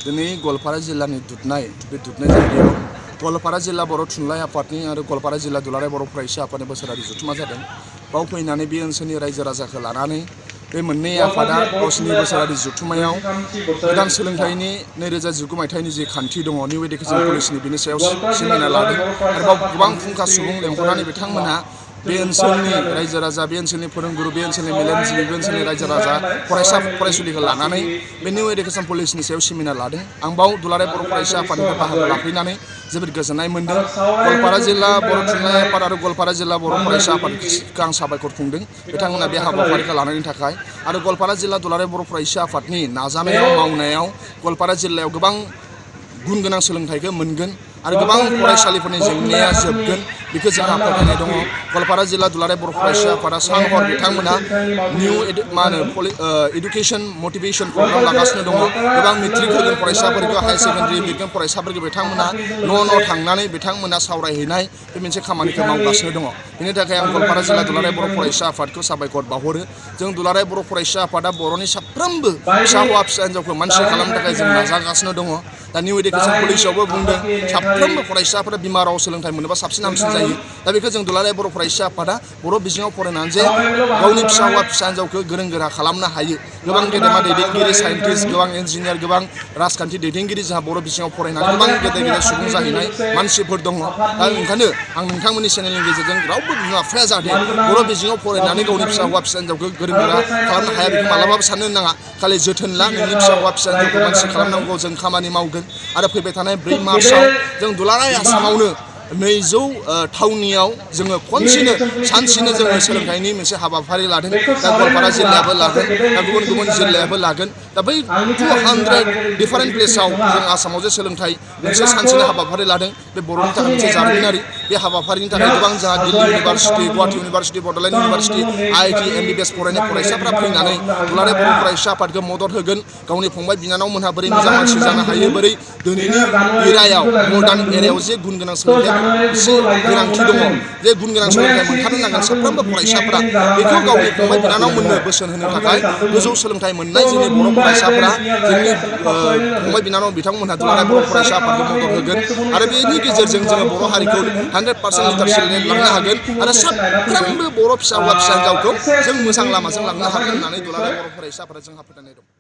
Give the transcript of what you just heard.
दिनै गवालपारा जिल्लानि दुधनाय बे दुधनाय जायगायाव गवालपारा जिल्ला बर' थुनलाइ आफादनि आरो गवालपारा जिल्ला दुलाराय बर' फरायसा आफादनि बोसोरारि जथुमा जादों। बाव फैनानै बे ओनसोलनि रायजो राजाखौ लानानै बे मोननै आफादा गावसिनि बोसोरारि जथुमायाव गोदान सोलोंथाइनि 2019 मायथाइनि जे खान्थि दङ निउ एडुकेशन पलिसिनि बिनि सायाव सेमिनार लादों आरो बाव गोबां फुंखा सुबुं लेंहरनानै बिथांमोनहा बे ओनसोलनि रायजो राजा बे ओनसोलनि फोरोंगुरु बे ओनसोलनि मेलेमजिबि बे ओनसोलनि रायजो राजा फरायसा फरायसुलिखौ लानानै बे निउ एडुकेशन पलिसिनि सायाव सेमिनार लादों। आं बाव दुलाराय बर' फरायसा आफादनिफ्राय बाहागो लाफैनानै जोबोद गोजोननाय मोन्दों। गवालपारा जिल्ला बर' थुनलाइ आफाद आरो गवालपारा जिल्ला बर' फरायसा आफादखौ आं साबायखर खुंदों बिथांमोना बे हाबाफारिखौ लानायनि थाखाय। आरो गवालपारा जिल्ला दुलाराय बर' फरायसा आफादनि नाजानायाव मावनायाव गवालपारा जिल्लायाव गोबां गुन गोनां सोलोंथाइखौ मोनगोन आरो गोबां फरायसालिफोरनि जेंनाया जोबगोन बेखौ जोंहा फोथायनाय दङ। गवालपारा जिल्ला दुलाराय बर' फरायसा आफादा सान हर बिथांमोना निउ इडुकेशन मटिभेशन प्रग्राम लागासिनो दङ। गोबां मेट्रिक होगोन फरायसाफोरखौ हायार सेकेन्डारि लिरगोन फरायसाफोरखौ बिथांमोना न' थांनानै बिथांमोना सावरायहैनाय बे मोनसे खामानिखौ मावगासिनो दङ। बेनि थाखाय आं गवालपारा जिल्ला दुलाराय बर' फरायसा आफादखौ साबायखर बावहरो। जों दुलाराय बर' फरायसा आफादा बर'नि साफ्रोमबो फिसा हौवा फिसा हिन्जावखौ मानसि खालामनो थाखाय जों नाजागासिनो दङ। दा निउ एडुकेशन पलिसियावबो बुंदों साफ्रोमबो फरायसाफोरा बिमा राव सोलोंथाइ मोनोबा साबसिन हामसिन जायो। दा बेखौ जों दुलाराय बर' फरायसा आफादा बर' बिजोङाव फरायनानै जे गावनि फिसा हौवा फिसा हिन्जावखौ गोरों गोरा खालामनो हायो। गोबां गेदेमा दैदेनगिरि साइन्टिस्ट गोबां इन्जिनियार गोबां राजखान्थि दैदेनगिरि जोंहा बर' बिजोङाव फरायनानै गोबां गेदेर गेदेर सुबुं जाहैनाय मानसिफोर दङ। दा ओंखायनो आं नोंथांमोननि चेनेलनि गेजेरजों रावबो बिमा बिफाया जाहाथे बर' बिजोङाव फरायनानै गावनि फिसा हौवा फिसा हिन्जावखौ गोरों गोरा खालामनो हाया बेखौ मालाबाबो साननो नाङा। खालि जोथोन ला नोंनि फिसा हौवा फिसा हिन्जावखौ मानसि खालामनांगौ जों खामानि मावगोन। आरो फैबाय थानाय 4 मार्चआव जों दुलाराय आसामावनो 200 थावनियाव जोङो खनसेनो सानसेनो जोङो सोलोंथाइनि मोनसे हाबाफारि लादों। दा गवालपारा जिल्लायाबो लागोन दा गुबुन गुबुन जिल्लायाबो लागोन। दा बै 200 डिफारेन्ट प्लेसाव जों आसामाव जे सोलोंथाइ मोनसे सानसेनो हाबाफारि लादों बे बर'नि थाखाय मोनसे जारिमिनारि। बे हाबाफारिनि थाखाय गोबां जोंहा Delhi university Guwahati university Bodoland university IIT MBBS फरायनाय फरायसाफ्रा फैनानै दुलाराय बर' फरायसा आफादखौ मदद होगोन। गावनि फंबाय बिनानावमोनहा बोरै मोजां मानसि जानो हायो बोरै दिनैनि एरायाव मडार्न एरायाव जे गुन गोनां सोलोंथाइ एसे गोनांथि दङ जे गुन गोनां सोलोंथाइ मोनथारनो नांगोन साफ्रोमबो फरायसाफ्रा बेखौ गावनि फंबाय बिनानावमोननो बोसोन होनो थाखाय गोजौ सोलोंथाइ मोननाय जोंनि बर' फरायसाफ्रा जोंनि फंबाय बिनानाव बिथांमोनहा दुलाराय बर' फरायसा आफादखौ मदद होगोन। आरो बेनि गेजेरजों जोङो बर' हारिखौ 100% लिटारेसि लांनो हागोन आरो साफ्रोमबो बर' फिसा हौवा फिसा हिन्जावखौ जों मोजां लामाजों लांनो हागोन होननानै दुलाराय बर' फरायसा आफादा जोंहा फोथायनाय दं।